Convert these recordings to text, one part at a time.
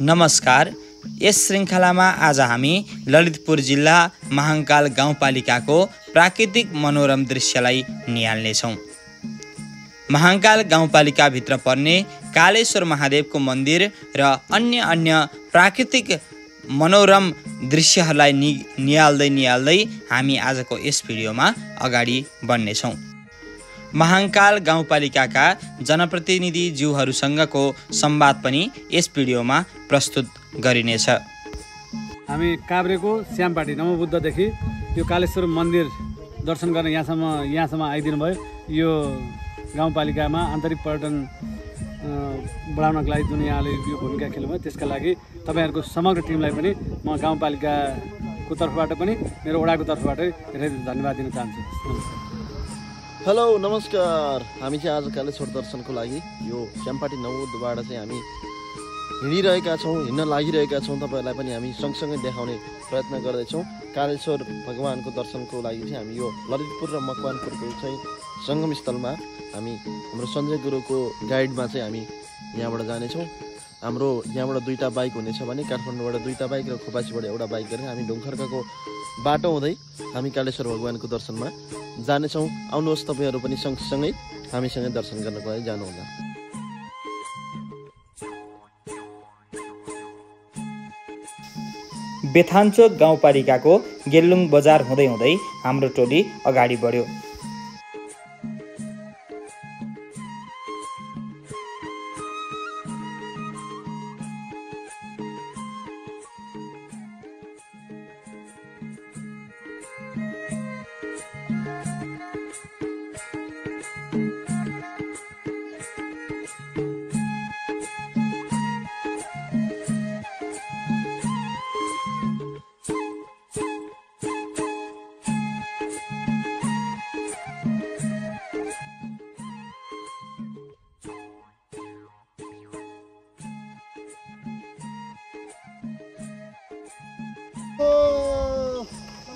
नमस्कार। यस श्रृङ्खलामा आज हामी ललितपुर जिल्ला महाङ्काल गाउँपालिकाको प्राकृतिक मनोरम दृश्यलाई निहाल्नेछौँ। महाङ्काल गाउँपालिकाभित्र पर्ने कालेश्वर महादेवको मन्दिर र अन्य प्राकृतिक मनोरम दृश्यहरूलाई निहाल्दै हामी आजको यस भिडियोमा अगाडि बढ्नेछौँ। महाङ्काल गाउँपालिकाका जनप्रतिनिधिज्यूहरूसँगको संवाद पनि यस भिडियोमा प्रस्तुत गरिनेछ। हामी काभ्रेको श्यामपाटी नवबुद्धदेखि यो कालेश्वर मन्दिर दर्शन गर्न यहाँसम्म आइदिनु भयो। यो गाउँपालिकामा आन्तरिक पर्यटन बढाउनको लागि जुन यहाँले यो भूमिका खेल्नुभयो त्यसका लागि तपाईँहरूको समग्र टिमलाई पनि म गाउँपालिकाको तर्फबाट पनि मेरो वडाको तर्फबाट धेरै धन्यवाद दिन चाहन्छु। हेलो नमस्कार। हामी चाहिँ आज कालेश्वर दर्शनको लागि यो श्यामपाटी नवबुद्धबाट चाहिँ हामी हिँडिरहेका छौँ, हिँड्न लागिरहेका छौँ। तपाईँहरूलाई पनि हामी सँगसँगै देखाउने प्रयत्न गर्दैछौँ। कालेश्वर भगवानको दर्शनको लागि चाहिँ हामी यो ललितपुर र मकवानपुरको चाहिँ सङ्गम स्थलमा हामी हाम्रो सञ्जय गुरुको गाइडमा चाहिँ हामी यहाँबाट जानेछौँ। हाम्रो यहाँबाट 2टा बाइक हुनेछ भने काठमाडौँबाट 2टा बाइक र खोपासीबाट एउटा बाइक गरेर हामी ढुङ्खर्काको बाटो हुँदै हामी कालेश्वर भगवानको दर्शनमा जानेछौँ। आउनुहोस् तपाईँहरू पनि सँगसँगै हामीसँगै दर्शन गर्नको लागि जानुहुँदा। बेथान्चोक गाउँपालिकाको गेल्लुङ बजार हुँदै हाम्रो टोली अगाडि बढ्यो।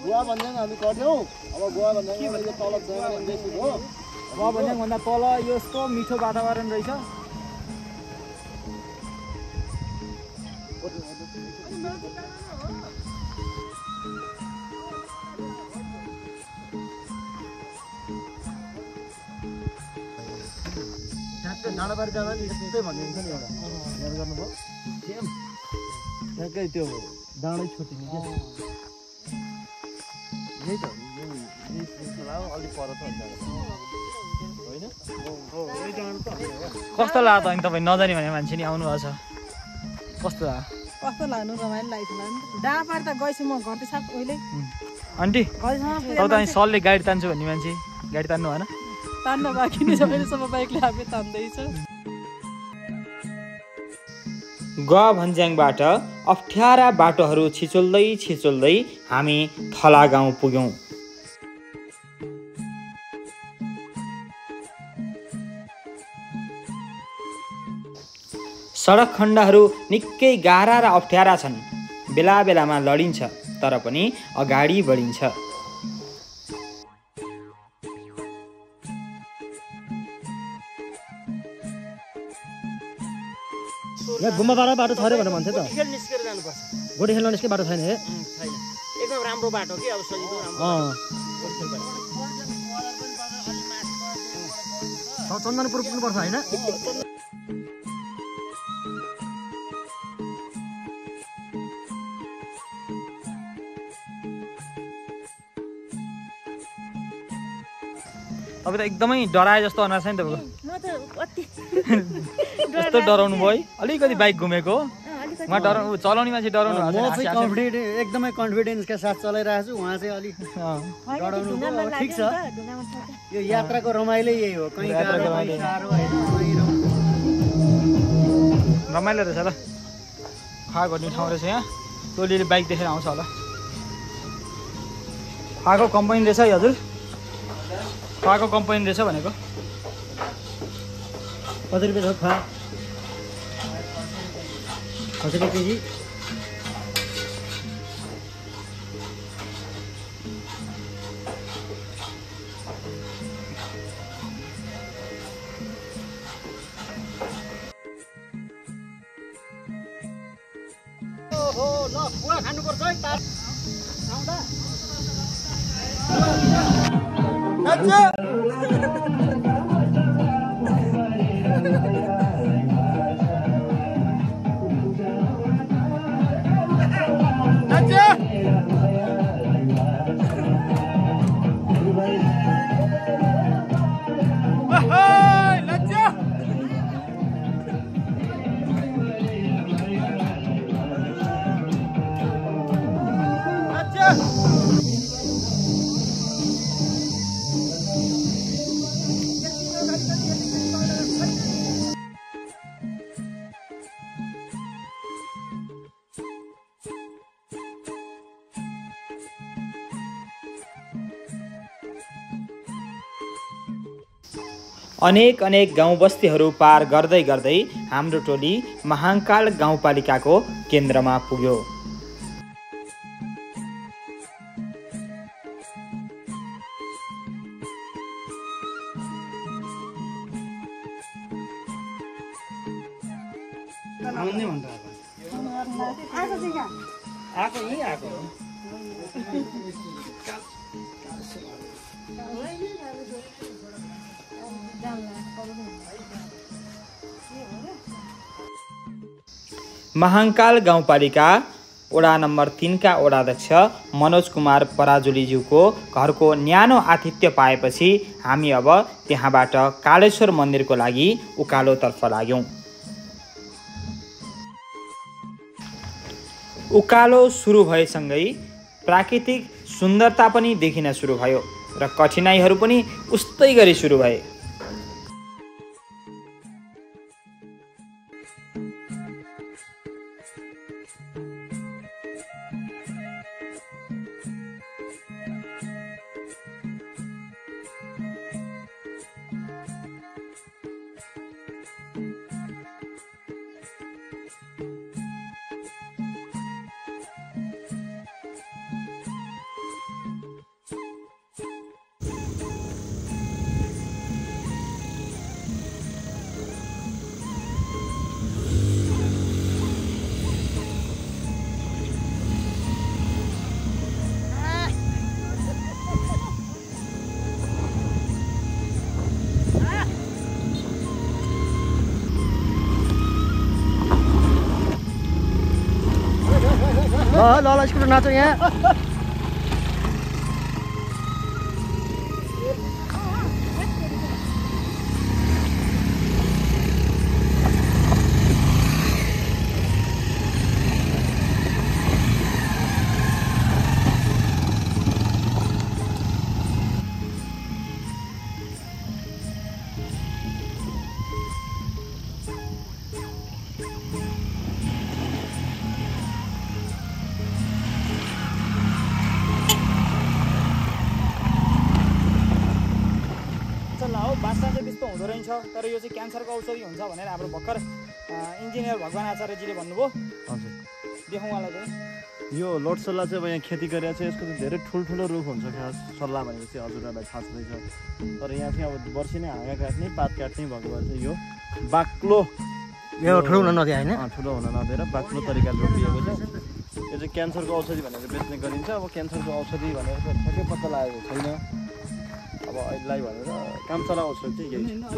गोवा भन्ज्याङ हामी कट्यौँ। अब गोवा भन्ज्याङ यो तल देखि हो। गोवा भन्ज्याङ भन्दा तल यस्तो मिठो वातावरण रहेछ। डाँडाबारी जाँदा नि यस्तै भनिन्छ नि एउटा याद गर्नुभयो। ठ्याक्कै त्यो डाँडै छुटिने क्या यही त अलिक पर त होइन। कस्तो लाग्यो त अनि तपाईँ नजाने भने मान्छे नि आउनु भएको छ। कस्तो लाग्नु रमाइलो लागेको थियो। डाँडापार त गएछु म घर साथ उहिले। आन्टी तपाईँ त अनि सरले गाडी तान्छु भन्ने मान्छे गाडी तान्नु भएन? तान्न बाँकी नै छ। अहिलेसम्म बाइकले आफै तान्दैछ। गोवा भन्ज्याङबाट अप्ठ्यारा बाटोहरू छिचोल्दै हामी थला गाउँ पुग्यौँ। सडक खण्डहरू निकै गाह्रा र अप्ठ्यारा छन्। बेलामा लडिन्छ तर पनि अगाडि बढिन्छ। यहाँ गुम्बाबाट बाटो छ अरे भनेर भन्थ्यो त। गोटीखेल निस्केर जानुपर्छ। गोटीखेल ननिस्के बाटो छैन हे? छैन, एकदम राम्रो बाटो कि अब सजिलो राम्रो। चन्दनपुर पुग्नुपर्छ होइन? तपाईँ त एकदमै डराए जस्तो अनुहार छ नि तपाईँको। यस्तो डराउनु भयो है? अलिकति बाइक घुमेको उहाँ डराउनु, चलाउने मान्छे डराउनु म चाहिँ एकदमै कन्फिडेन्सका साथ चलाइरहेको छु। उहाँ चाहिँ अलिक डराउनु भयो। ठिक छ, यो यात्राको रमाइलो यही हो। कहीँ रमाइलो रहेछ ल। खा गर्ने ठाउँ रहेछ यहाँ। टोलीले बाइक देखेर आउँछ होला। खाएको कम्पनी रहेछ है हजुर? खाएको कम्पनी रहेछ भनेको। कति रुपियाँ छ फा? 10 रुपियाँ केजी। ल बुवा खानुपर्छ है तार आउँदा अनेक अनेक गाउँ बस्तीहरू पार गर्दै गर्दै हाम्रो टोली महाङ्काल गाउँपालिकाको केन्द्रमा पुग्यो। महाङ्काल गाउँपालिका वडा नम्बर 3 का वडाध्यक्ष मनोज कुमार पराजुलीज्यूको घरको न्यानो आतिथ्य पाएपछि हामी अब त्यहाँबाट कालेश्वर मन्दिरको लागि उकालोतर्फ लाग्यौं। उकालो सुरु भएसँगै प्राकृतिक सुन्दरता पनि देखिन सुरु भयो र कठिनाइहरू पनि उस्तै गरी सुरु भए। ल स्कुटर नाचो यहाँ। बाँच्दा चाहिँ त्यस्तो हुँदो रहेछ, तर यो चाहिँ क्यान्सरको औषधि हुन्छ भनेर हाम्रो भर्खर इन्जिनियर भगवान आचार्यजीले भन्नुभयो। हजुर देखौँ वाला चाहिँ यो लोट सल्लाह चाहिँ अब यहाँ खेती गरेर चाहिँ यसको चाहिँ धेरै ठुल्ठुलो रुख हुन्छ। खास सल्लाह भनेपछि हजुरहरूलाई थाहा छँदैछ, तर यहाँ चाहिँ अब वर्षी नै हाँगा काट्ने पात काट्ने भएको भएर चाहिँ यो बाक्लो यो ठुलो हुन नदिए होइन, ठुलो हुन नदिएर बाक्लो तरिकाले रोपिएको छ। यो चाहिँ क्यान्सरको औषधि भनेर बेच्ने गरिन्छ। अब क्यान्सरको औषधि भनेर चाहिँ ठ्याक्कै पत्ता लागेको छैन। अब अहिलेलाई भनेर काम चलाएको औषधि चाहिँ यही छ।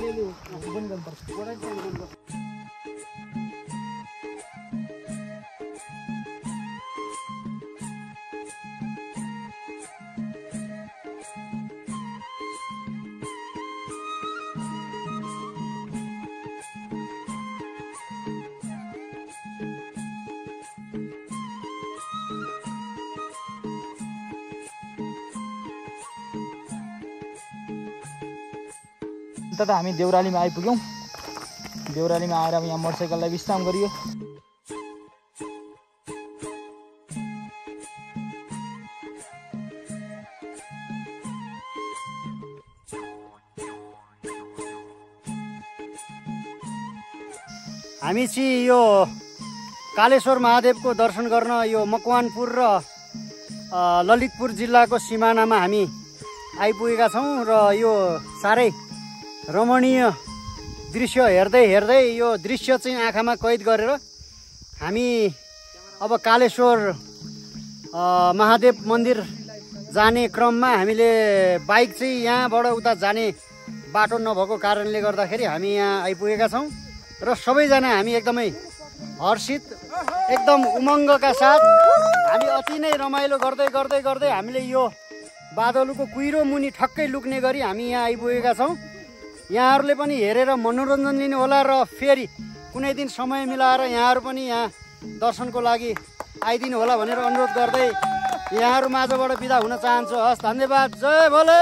त हामी देउरालीमा आइपुग्यौँ। देउरालीमा आएर यहाँ मोटरसाइकललाई विश्राम गरियो। हामी चाहिँ यो कालेश्वर महादेवको दर्शन गर्न यो मकवानपुर र ललितपुर जिल्लाको सिमानामा हामी आइपुगेका छौँ र यो साह्रै रमणीय दृश्य हेर्दै हेर्दै यो दृश्य चाहिँ आँखामा कैद गरेर हामी अब कालेश्वर महादेव मन्दिर जाने क्रममा हामीले बाइक चाहिँ यहाँबाट उता जाने बाटो नभएको कारणले गर्दाखेरि हामी यहाँ आइपुगेका छौँ र सबैजना हामी एकदमै हर्षित एकदम उमङ्गका साथ हामी अति नै रमाइलो गर्दै गर्दै गर्दै हामीले यो बादलुको कुहिरो मुनि ठक्कै लुक्ने गरी हामी यहाँ आइपुगेका छौँ। यहाँहरूले पनि हेरेर मनोरञ्जन लिनु होला र फेरि कुनै दिन समय मिलाएर यहाँहरू पनि यहाँ दर्शनको लागि आइदिनु होला भनेर अनुरोध गर्दै यहाँहरू माझबाट बिदा हुन चाहन्छु। हस्, धन्यवाद, जय भोले।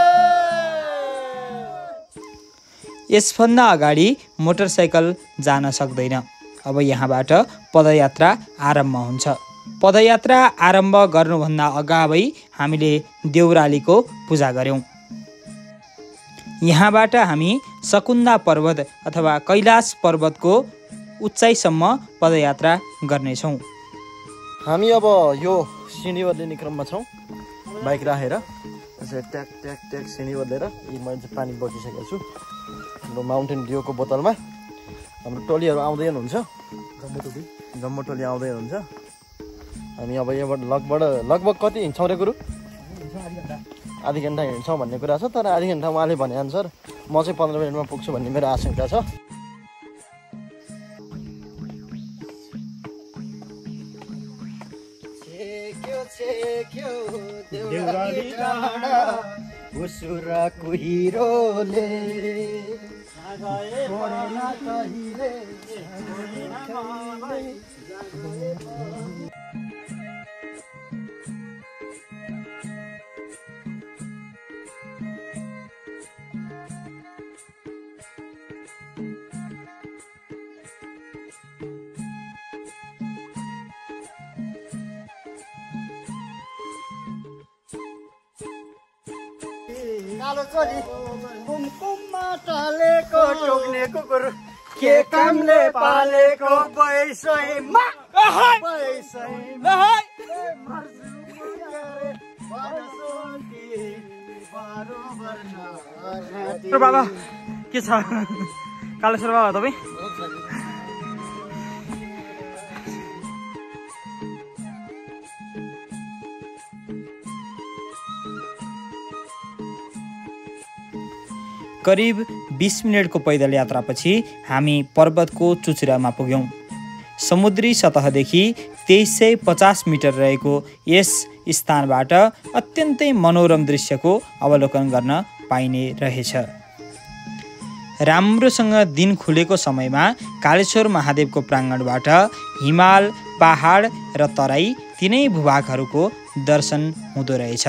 यसभन्दा अगाडि मोटरसाइकल जान सक्दैन। अब यहाँबाट पदयात्रा आरम्भ हुन्छ। पदयात्रा आरम्भ गर्नुभन्दा अगावै हामीले देउरालीको पूजा गऱ्यौँ। यहाँबाट हामी सकुन्दा पर्वत अथवा कैलाश पर्वतको उचाइसम्म पदयात्रा गर्नेछौँ। हामी अब यो सिँढी बदलिने क्रममा छौँ। बाइक राखेर यसरी ट्याक ट्याक ट्याक सिँढी बदलेर मैले चाहिँ पानी बोकिसकेको छु हाम्रो माउन्टेन ड्युको बोतलमा। हाम्रो टोलीहरू आउँदै हुनुहुन्छ, जम्मू टोली आउँदै हुनुहुन्छ। हामी अब यहाँबाट लगभग कति हिँड्छौँ रे गुरु? आधी घन्टा हिँड्छौँ भन्ने कुरा छ, तर आधी घन्टा उहाँले भनेअनुसार म चाहिँ 15 मिनटमा पुग्छु भन्ने मेरो आशंका छ। कालो चोली कुमकुममा टालेको टोक्ने कुकुर के कामले पालेको पैसैमा बाबा के छ कालेश्वर बाबा तपाईँ? करिब 20 मिनटको पैदल यात्रापछि हामी पर्वतको चुचुरामा पुग्यौँ। समुद्री सतहदेखि 2350 मिटर रहेको यस स्थानबाट अत्यन्तै मनोरम दृश्यको अवलोकन गर्न पाइने रहेछ। राम्रोसँग दिन खुलेको समयमा कालेश्वर महादेवको प्राङ्गणबाट हिमाल, पहाड र तराई तिनै भूभागहरूको दर्शन हुँदो रहेछ।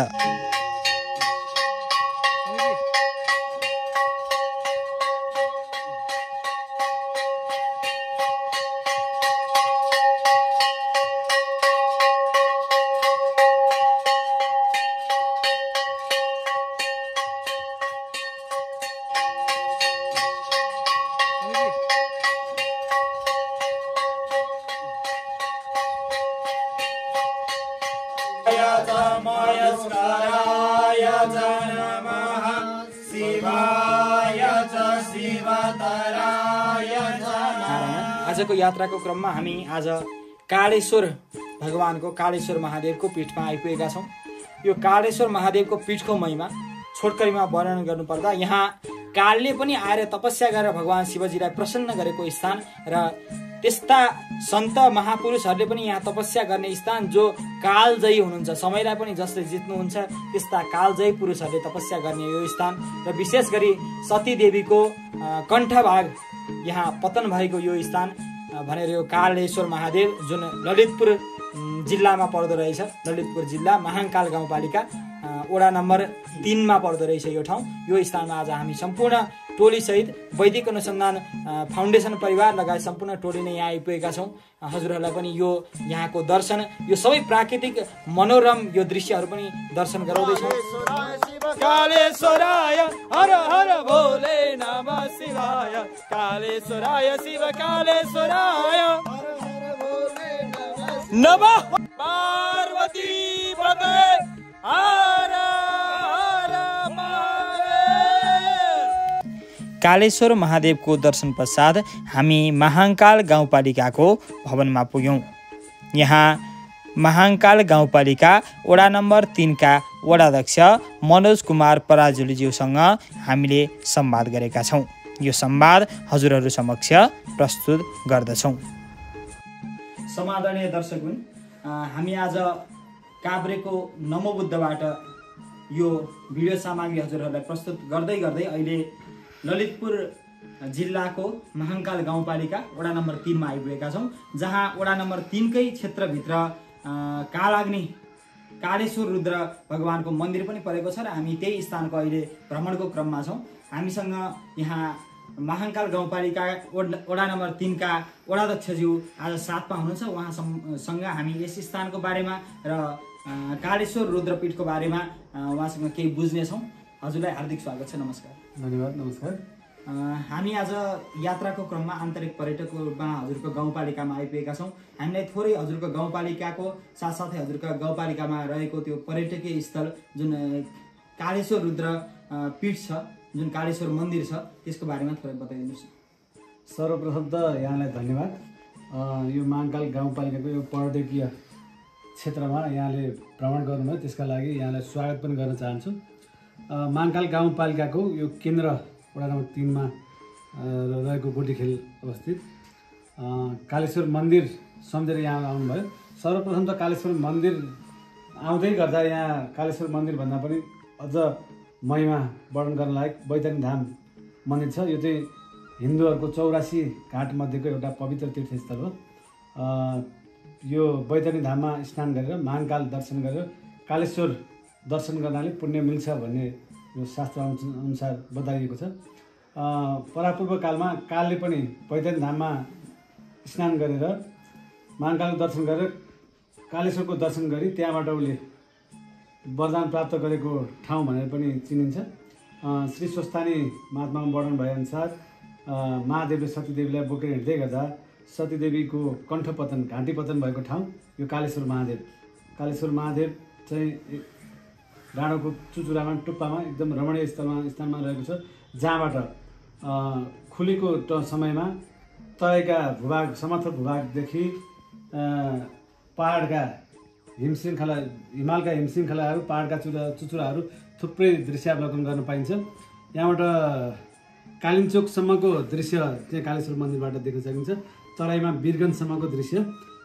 आजको यात्राको क्रममा हामी आज कालेश्वर भगवानको कालेश्वर महादेवको पीठमा आइपुगेका छौँ। यो कालेश्वर महादेवको पीठको महिमा छोटकरीमा वर्णन गर्नुपर्दा यहाँ कालले पनि आएर तपस्या गरेर भगवान शिवजीलाई प्रसन्न गरेको स्थान र त्यस्ता सन्त महापुरुषहरूले पनि यहाँ तपस्या गर्ने स्थान जो कालजयी हुनुहुन्छ, समयलाई पनि जसले जित्नुहुन्छ त्यस्ता कालजयी पुरुषहरूले तपस्या गर्ने यो स्थान र विशेष गरी सती देवीको कण्ठभाग यहाँ पतन भएको यो स्थान भनेर यो कालेश्वर महादेव जुन ललितपुर जिल्लामा पर्दो रहेछ। ललितपुर जिल्ला महाङ्काल गाउँपालिका वडा नम्बर 3 मा पर्दो रहेछ यो ठाउँ। यो स्थानमा आज हामी सम्पूर्ण टोली सहित वैदिक अनुसन्धान फाउन्डेसन परिवार लगायत सम्पूर्ण टोली नै यहाँ आइपुगेका छौँ। हजुरहरूलाई पनि यो यहाँको दर्शन, यो सबै प्राकृतिक मनोरम यो दृश्यहरू पनि दर्शन गराउँदैछौँ। कालेश्वराय हर हर भोले नमः शिवाय, कालेश्वराय शिव कालेश्वराय नमः पार्वती पते हर हर महादेव। कालेश्वर महादेवको दर्शन पश्चात हामी महाङ्काल गाउँपालिकाको भवनमा पुग्यौँ। यहाँ महाङ्काल गाउँपालिका वडा नम्बर 3 का वडाध्यक्ष मनोज कुमार पराजुलीज्यूसँग हामीले संवाद गरेका छौँ। यो संवाद हजुरहरू समक्ष प्रस्तुत गर्दछौँ। समादरणीय दर्शकगण, हामी आज काभ्रेको नमोबुद्धबाट यो भिडियो सामग्री हजुरहरूलाई प्रस्तुत गर्दै गर्दै अहिले ललितपुर जिल्लाको महाङ्काल गाउँपालिका वडा नम्बर 3 मा आइपुगेका छौँ, जहाँ वडा नम्बर 3 कै क्षेत्रभित्र कालाग्नि कालेश्वर रुद्र भगवानको मन्दिर पनि परेको छ र हामी त्यही स्थानको अहिले भ्रमणको क्रममा छौँ। हामीसँग यहाँ महाङ्काल गाउँपालिका वडा नम्बर 3 का वडाध्यक्षज्यू आज साथमा हुनुहुन्छ। उहाँसँग हामी यस स्थानको बारेमा र कालेश्वर रुद्रपीठको बारेमा उहाँसँग केही बुझ्नेछौँ। हजुरलाई हार्दिक स्वागत छ। नमस्कार। धन्यवाद। नमस्कार। हामी आज यात्राको क्रममा आन्तरिक पर्यटकको रूपमा हजुरको गाउँपालिकामा आइपुगेका छौँ। हामीलाई थोरै हजुरको गाउँपालिकाको साथसाथै हजुरको गाउँपालिकामा रहेको त्यो पर्यटकीय स्थल जुन कालेश्वर रुद्र पीठ छ, जुन कालेश्वर मन्दिर छ, त्यसको बारेमा थोरै बताइदिनुहोस्। सर्वप्रथम त यहाँलाई धन्यवाद। यो महाङ्काल गाउँपालिकाको यो पर्यटकीय क्षेत्रमा यहाँले भ्रमण गर्नुभयो, त्यसका लागि यहाँलाई स्वागत पनि गर्न चाहन्छु। महाङ्काल गाउँपालिकाको यो केन्द्र वडा नम्बर 3 मा रहेको गोटीखेल अवस्थित कालेश्वर मन्दिर सम्झेर यहाँ आउनुभयो। सर्वप्रथम त कालेश्वर मन्दिर आउँदै गर्दा यहाँ कालेश्वर मन्दिरभन्दा पनि अझ महिमा वर्णन गर्न लायक बैतरणी धाम मन्दिर छ। यो चाहिँ हिन्दूहरूको 84 घाट मध्येको एउटा पवित्र तीर्थस्थल हो। यो बैतरणी धाममा स्नान गरेर महाङ्काल दर्शन गरेर कालेश्वर दर्शन गर्नाले पुण्य मिल्छ भन्ने यो शास्त्र अनुसार बताइएको छ। परापूर्व कालमा कालले पनि बैतरणी धाममा स्नान गरेर महाङ्कालको दर्शन गरेर कालेश्वरको दर्शन गरी त्यहाँबाट उसले वरदान प्राप्त गरेको ठाउँ भनेर पनि चिनिन्छ। श्री स्वस्थानी महात्मामा वर्णन भएअनुसार महादेवले सतीदेवीलाई बोकेर हिँड्दै गर्दा सतीदेवीको कण्ठपतन घाँटीपतन भएको ठाउँ यो कालेश्वर महादेव। कालेश्वर महादेव चाहिँ डाँडोको चुचुरामा टुप्पामा एकदम रमणीय स्थानमा रहेको छ, जहाँबाट खुलेको समयमा तराईका भूभाग समर्थक भूभागदेखि पहाडका हिमालका हिमश्रृङ्खलाहरू, पहाडका चुचुराहरू थुप्रै दृश्यावलोकन गर्न पाइन्छ। यहाँबाट कालिम्चोकसम्मको दृश्य चाहिँ कालेश्वर मन्दिरबाट देख्न सकिन्छ। तराईमा वीरगन्जसम्मको दृश्य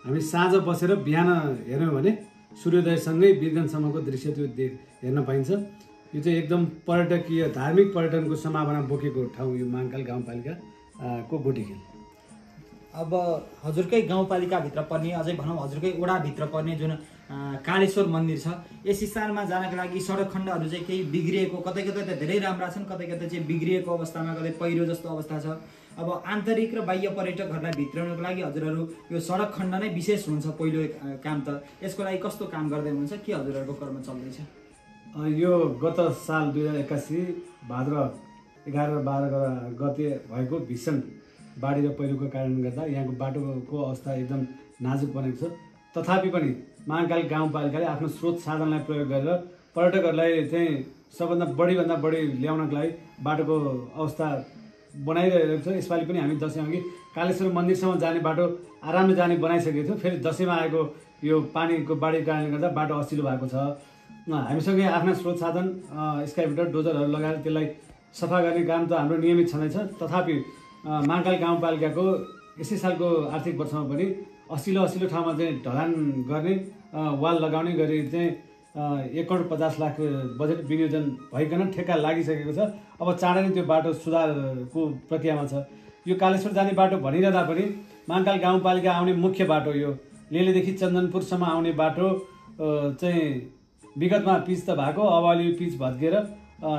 हामी साँझ बसेर बिहान हेऱ्यौँ भने सूर्योदयसँगै वीरगन्जसम्मको दृश्य त्यो हेर्न पाइन्छ। यो चाहिँ एकदम पर्यटकीय धार्मिक पर्यटनको सम्भावना बोकेको ठाउँ यो महाङ्काल गाउँपालिकाको गोटीखेल। अब हजुरकै गाउँपालिकाभित्र पर्ने, अझै भनौँ हजुरकै वडाभित्र पर्ने जुन कालेश्वर मन्दिर छ, यस स्थानमा जानका लागि सडक खण्डहरू चाहिँ केही बिग्रिएको, कतै कतै त धेरै राम्रा छन्, कतै कतै चाहिँ बिग्रिएको अवस्थामा, कतै पहिरो जस्तो अवस्था छ। अब आन्तरिक र बाह्य पर्यटकहरूलाई भित्राउनको लागि हजुरहरू यो सडक खण्ड नै विशेष हुन्छ पहिलो काम त। यसको लागि कस्तो काम गर्दै हुनुहुन्छ, के हजुरहरूको कर्म चल्दैछ? यो गत साल 2081 भाद्र 11-12 गते भएको भीषण बाढी र पहिरोको कारणले गर्दा यहाँको बाटोको अवस्था एकदम नाजुक बनेको छ। तथापि पनि महाङ्काल गाउँपालिकाले आफ्नो स्रोत साधनलाई प्रयोग गरेर पर्यटकहरूलाई चाहिँ सबभन्दा बढी ल्याउनको लागि बाटोको अवस्था बनाइरहेको छ। यसपालि पनि हामी दसैँ अघि कालेश्वर मन्दिरसम्म जाने बाटो आरामले जाने बनाइसकेको थियो। फेरि दसैँमा आएको यो पानीको बाढीको कारणले गर्दा बाटो असिलो भएको छ। हामीसँगै आफ्ना स्रोत साधन स्काइभेटर डोजरहरू लगाएर त्यसलाई सफा गर्ने काम त हाम्रो नियमित छँदैछ। तथापि महाङ्काल गाउँपालिकाको यसै सालको आर्थिक वर्षमा पनि असिलो ठाउँमा चाहिँ ढलान गर्ने, वाल लगाउने गरी चाहिँ 1,50,00,000 बजेट विनियोजन भइकन ठेक्का लागिसकेको छ। अब चाँडै नै त्यो बाटो सुधारको प्रक्रियामा छ। यो कालेश्वर जाने बाटो भनिरहँदा पनि महाङ्काल गाउँपालिका आउने मुख्य बाटो यो लेलेदेखि चन्दनपुरसम्म आउने बाटो चाहिँ विगतमा पिच त भएको, अब अहिले यो पिच भत्केर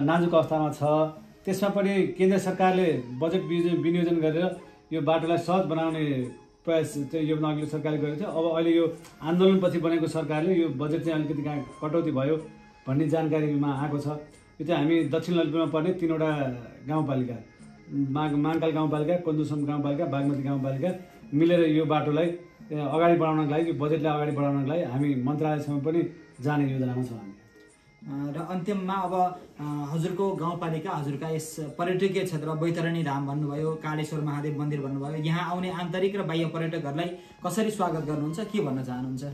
नाजुक अवस्थामा छ। त्यसमा पनि केन्द्र सरकारले बजेट विनियोजन गरेर यो बाटोलाई सहज बनाउने प्रयास चाहिँ यो अघिल्लो सरकारले गरेको थियो। अब अहिले यो आन्दोलनपछि बनेको सरकारले यो बजेट चाहिँ अलिकति कटौती भयो भन्ने जानकारीमा आएको छ। यो चाहिँ हामी दक्षिण ललितपुरमा पर्ने 3वटा गाउँपालिका महाङ्काल गाउँपालिका, कोन्दुसम गाउँपालिका, बागमती गाउँपालिका मिलेर यो बाटोलाई अगाडि बढाउनको लागि, यो बजेटलाई अगाडि बढाउनको लागि हामी मन्त्रालयसम्म पनि जाने योजनामा छौँ हामी। र अन्त्यमा अब हजुरको गाउँपालिका, हजुरका यस पर्यटकीय क्षेत्र बैतरणी धाम भन्नुभयो, कालेश्वर महादेव मन्दिर भन्नुभयो, यहाँ आउने आन्तरिक र बाह्य पर्यटकहरूलाई कसरी स्वागत गर्नुहुन्छ, के भन्न चाहनुहुन्छ?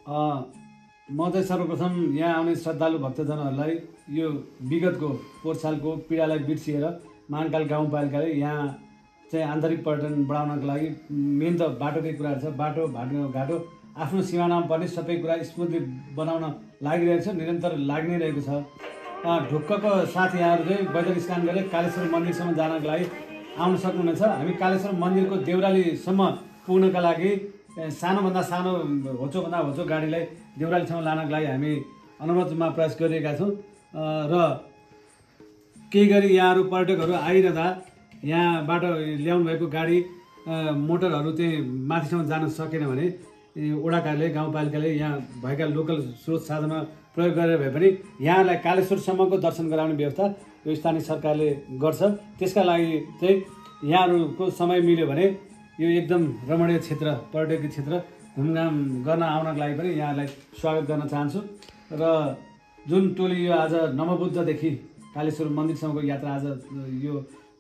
म चाहिँ सर्वप्रथम यहाँ आउने श्रद्धालु भक्तजनहरूलाई यो विगतको पोहोर सालको पीडालाई बिर्सिएर महाकाल गाउँपालिकाले यहाँ चाहिँ आन्तरिक पर्यटन बढाउनको लागि मेन त बाटोकै कुराहरू छ। बाटो घाटो आफ्नो सिमानामा पर्ने सबै कुरा स्मुथली बनाउन लागिरहेको छ, निरन्तर लाग्नै रहेको छ। ढुक्कको साथ यहाँहरू चाहिँ वैदर स्नान गरेर कालेश्वर मन्दिरसम्म जानका लागि आउन सक्नुहुनेछ। हामी कालेश्वर मन्दिरको देउरालीसम्म पुग्नका लागि सानोभन्दा सानो होचोभन्दा होचो गाडीलाई देउरालीसम्म लानको लागि हामी अनुरोधमा प्रयास गरिरहेका छौँ र केही गरी यहाँहरू पर्यटकहरू आइरहँदा यहाँबाट ल्याउनु भएको गाडी मोटरहरू चाहिँ माथिसम्म जान सकेन भने वडा कार्यालय गाउँपालिकाले यहाँ भएका लोकल स्रोत साधनमा प्रयोग गरेर भए पनि यहाँलाई कालेश्वरसम्मको दर्शन गराउने व्यवस्था यो स्थानीय सरकारले गर्छ। त्यसका लागि चाहिँ यहाँहरूको समय मिल्यो भने यो एकदम रमणीय क्षेत्र, पर्यटकीय क्षेत्र घुमघाम गर्न आउनको लागि पनि यहाँलाई स्वागत गर्न चाहन्छु। र जुन टोली यो आज नवबुद्धदेखि कालेश्वर मन्दिरसम्मको यात्रा आज यो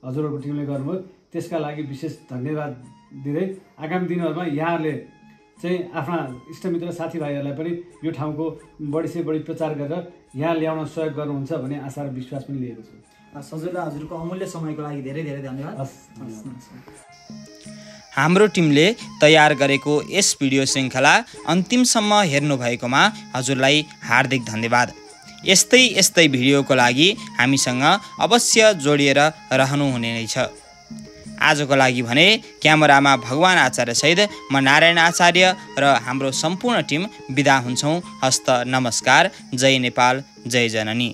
हजुरहरूको टिमले गर्नुभयो त्यसका लागि विशेष धन्यवाद दिँदै आगामी दिनहरूमा यहाँहरूले चाहिँ आफ्ना इष्टमित्र साथीभाइहरूलाई पनि यो ठाउँको बढी से बढी प्रचार गरेर यहाँ ल्याउन सहयोग गर्नुहुन्छ भन्ने आशा र विश्वास पनि लिएको छु। सजयदा हजुरको अमूल्य समयको लागि धेरै धेरै धन्यवाद। हाम्रो टिमले तयार गरेको यस भिडियो श्रृङ्खला अन्तिमसम्म हेर्नुभएकोमा हजुरलाई हार्दिक धन्यवाद। यस्तै भिडियोको लागि हामीसँग अवश्य जोडिएर रहनुहुने नै छ। आजको लागि भने क्यामेरामा भगवान आचार्यसहित म नारायण आचार्य र हाम्रो सम्पूर्ण टिम बिदा हुन्छौँ। हस्त नमस्कार। जय नेपाल, जय जननी।